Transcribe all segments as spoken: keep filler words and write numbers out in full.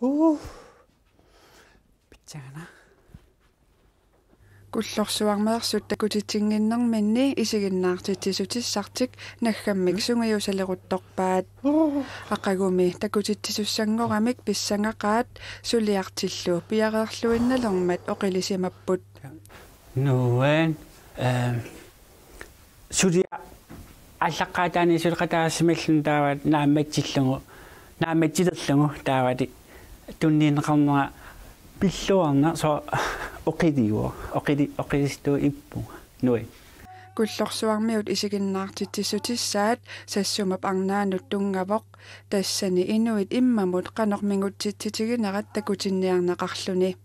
Uu. Pitsagana. Kullorsuarmeersut takutitsinnginnerminni isiginnaartitsissutissartik naggammik sungiusaleruttorpaat. Aqagumi takutitsisussanngormata pissangaqaat suliartillu piareerluinnalermat oqilisimapput. Nuan, eh, suliaq aallaqqaataani suleqataasimalluni taava naammatsillugu, naammatsilerlugu taavali tunniunneqarnera pilluarneq soorlu oqiliuvoq, oqili-, oqilissuup ippunga. Nuan. Kullorsuarmiut isiginnaartitsissutissaat Sassumap arnaanut tunngavoq, tassani inuit immamut qanoq mingutsitsitiginerat takutinniarneqarluni.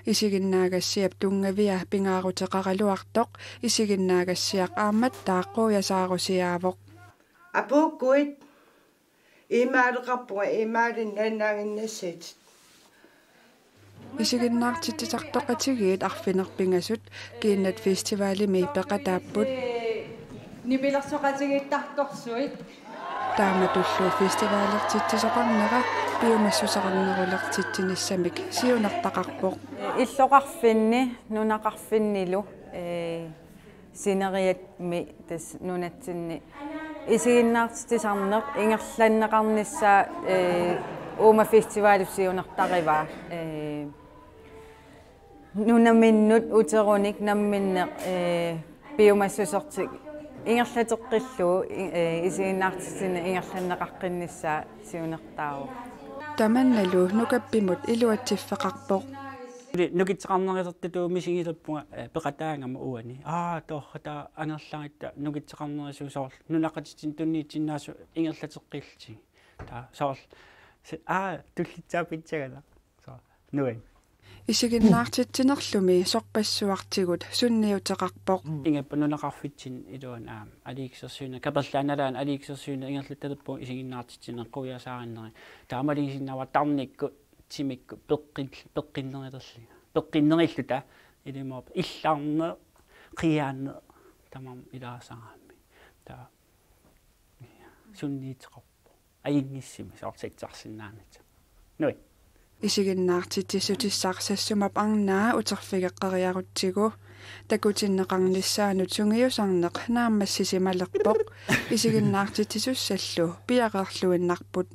Isiginnaagassiap tunngavia pingaaruteqaraluartoq isiginnaagassiaq aammattaaq quiasaarusiaavoq. Apuukkuit, imaaleqarpunga, imaalinnaannaaginnassit. Isiginnaartitsisartoqatigiit arfineq-pingasut Kiinnat Festivalimi peqataapput. Nipilersoqatigiittartorsuit. Taamatullu festivalertitsisoqarnera piumassuseqarnerulertitsinissamik siunertaqarpoq. Illoqarfinni, nunaqarfinnilu, ee, sineriammi tassa nunatsinni isiginnaartitsisarneq ingerlanneqarnissaa, ee, uuma festivalip siunertarivaa, ee, nunaminnut uterunik namminneq, ee, piumassusertik ingerlateqqillugu, i-, ee, isiginnaartitsineq ingerlanneqaqqinnissaa siunertaavoq. Tamannalu Nukappimut iluatsiffeqarpoq. Nukittoqarnerulertutut misigilerpunga, ee, peqataagama uani. Aa, torrata angerlaratta nukittoqarnerusut soorlu nunaqqatitsinnut tunniussinnaasoq ingerlateqqillutik. Taava soorlu se-, aa, tullissaapitsagala. Soorlu. Nuan. Isiginnaartitsinerlumi sorpassuartigut sunniuteqarpoq. Ingammik nunaqarfitsinni iluani aamma aliikkusersuineq, kaperlaannalaani aliikkusersuineq ingerlattalerpugut isiginnaartitsineq quiasaarinneri. Taava malugisinnaavara tarnikkut timikkut peqqin-, peqqinnerulerlunga. Peqqinnerulluta ilumoorpoq illarneq, qianeq, tamarmik ilaasaraanni. Taava sunniuteqarpoq. Ajunngitsumik soorlu sassarsinnaanissaq. Nuan. Isiginnaartitsissutissaq Sassumap arnaa uterfigeqqeriarutsigu. Takutinneqarnissaanut sungiusarneq naammassisimalerpoq. Isiginnaartitsisussallu piareerluinnarput.